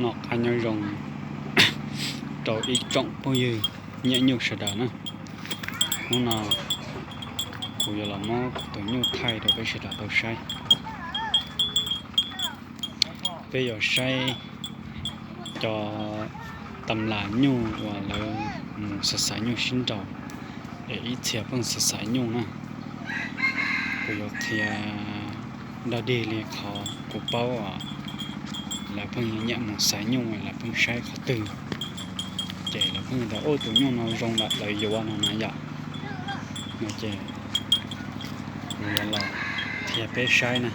Noj qab nyob zoo rau ib tsoom phooj ywg nyiam nyuj sawv daws na. Hnub no kuv yuav los muab kuv tus nyuj thaij rau peb sawv daws tau saib. Peb yuav saib cov tam las nyuj uas lawv mus xaiv xaiv nyuj sib nraus, es ib txhia pheej xaiv xaiv nyuj na. Kuv yuav qhia dog dig li qhov kuv paub, lawv pheej nyiam mus xaiv nyuj, lawv pheej saib qhov twg ces lawv pheej tias ub tus nyuj no zoo lawm lawv yuav no na yom. No ces kuv yuav los qhia peb saib na,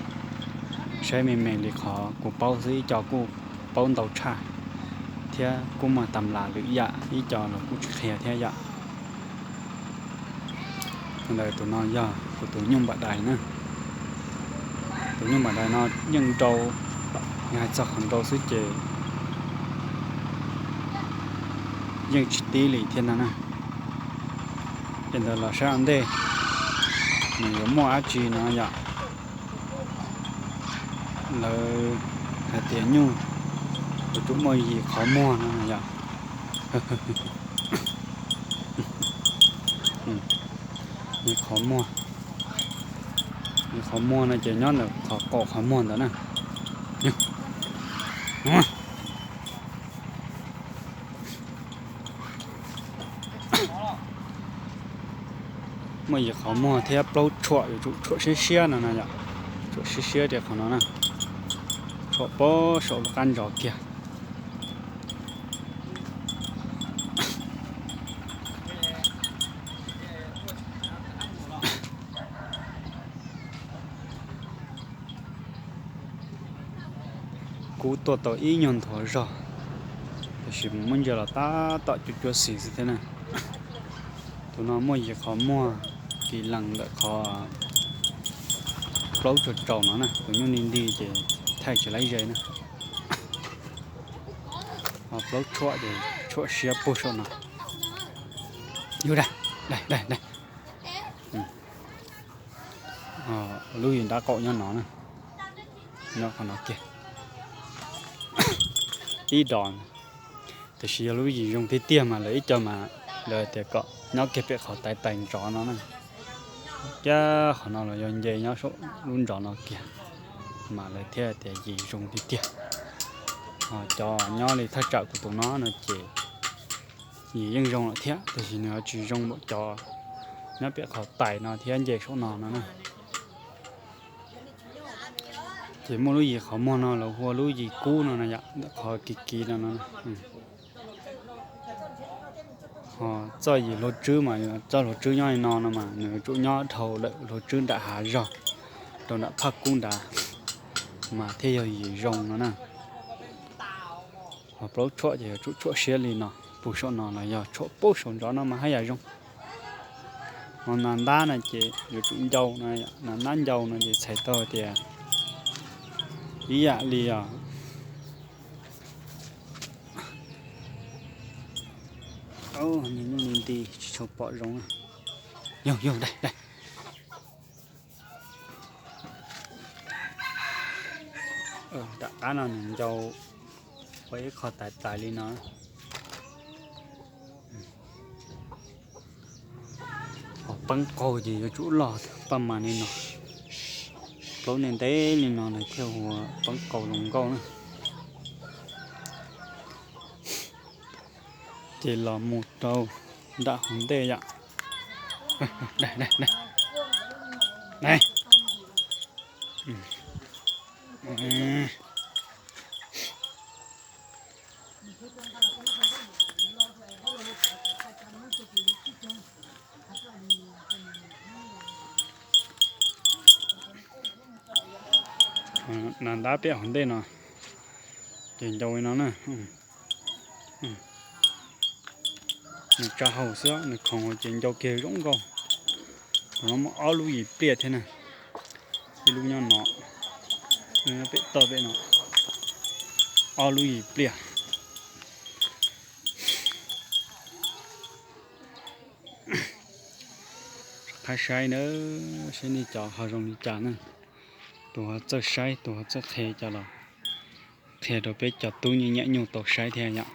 saib me me li qhov kuv paub xwb, ib co kuj paub ntau tshaj thiab kuj muaj tam las lwm yam ib co los kuj tsis qhia thiab yom. Ntawm tus no yog kuv tus nyuj npam dais na. Tus nyuj npam dais no yeej nrau, hais txog qhov nrau xwb ces yeej tsis tib li thiab ntag na. Ces ntawd los saib ua ntej nws yuav muaj dab tsi no yom. Lawv hais tias nyuj yuav tsum muaj yim qhov muag no yom. Yim qhov muag, yim qhov muag no ces nyob ntawm qhov qaum qhov muag ntawd na. Muaj yim qhov muag thiab plaub tshuam, yuav tsum tshuam siab siab no na yom. Tshuam siab siab rau qhov no na, tshuam pab saum lub qab ntsos kiag. Kuv tuaj tau ib nyuag nthuav zog, tiam sis muab ntsia los tab tom cuab cuab xis xwb thiab na. Tus no muaj yim qhov muag, kis lees ntawm qhov plaub tsuas tsaus no na, tus nyuj ni nti ces thaij tsis laib ze na. Ho plaub tshuam ces tshuam siab puag saum no. Yus daim, daim, daim, daim. Lub yim nraub qaum nyob no na, nyob qhov no kiag. Ib dos, tiam sis yog lub yim zoo tiag tiag mas lawv ib co mas lawv tias kom nyob kiag pem qhov tais tais ntsov no na. Cab qhov no los yog nce nyob saum lub ntsov no kiag, mas lawv thiaj tias yim zoo tiag tiag. Ho cov nyob li thaj tsam kuv tus no no ces yim yeej zoo lawm thiab, tiam sis nws tsis zoo npaum cov nyob pem qhov tais no thiab nce saum no no na. Ces muaj lub yim qhov muag no lawv hu ua lub yim kub no na yom, ntawm qhov kiv kiv no no. Ho txoj yim hluav tswb mas, txoj hluav tswb nyob li no no mas nws yuav tsum nyob dhau lawm hluav tswb nram hav zog, rau nram phaj kub nrad, mas thiaj yog yim zoo no na. Ho plaub tshuam ces yuav tsum tshuam siab li no, puag saum no los yog tshuam puag saum ntsov no mas haj yam zoo. Ho nas ntab no ces yuav tsum ncau no, nas ntab ncau no ces txhais tau tias ib yam li os. Nws nyuj nti nti tsis tshua pom zoo. Yog, yog, daim, daim. Nram qab no nws ncau ua ib qho tais tais li no. Ho peeb qaug ces yuav tsum loj paj mas li no, plaub ntev ntev li no nws thiaj ua peeb qaug zoo nkauj na. Ces los mus rau nram hauv ntej yom. Nas ntab pem hauv ntej no ces ncau li no na. Nws tsa hau xwb, nws khoov ces ncau kiag zoo nkauj. Tus no muaj ob lub yim pliaj thiab na, ib lub nyob no, ib lub nyob pem toj pem no, ob lub yim pliaj. Qab saib na, saib nej cov ho zoo li cas na. Tus ho txawj saib, tus ho txawj qhia cas los qhia rau peb cov tub nyiam nyuj tau saib thiab yom.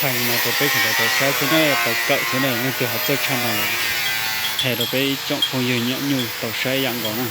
Thaij no rau peb sawv daws tau saib xwb ne, tau kawm xwb ne, leej twg ho txawj tshaj no los qhia rau peb ib tsoom phooj ywg nyiam nyuj tau saib yam nkaus na.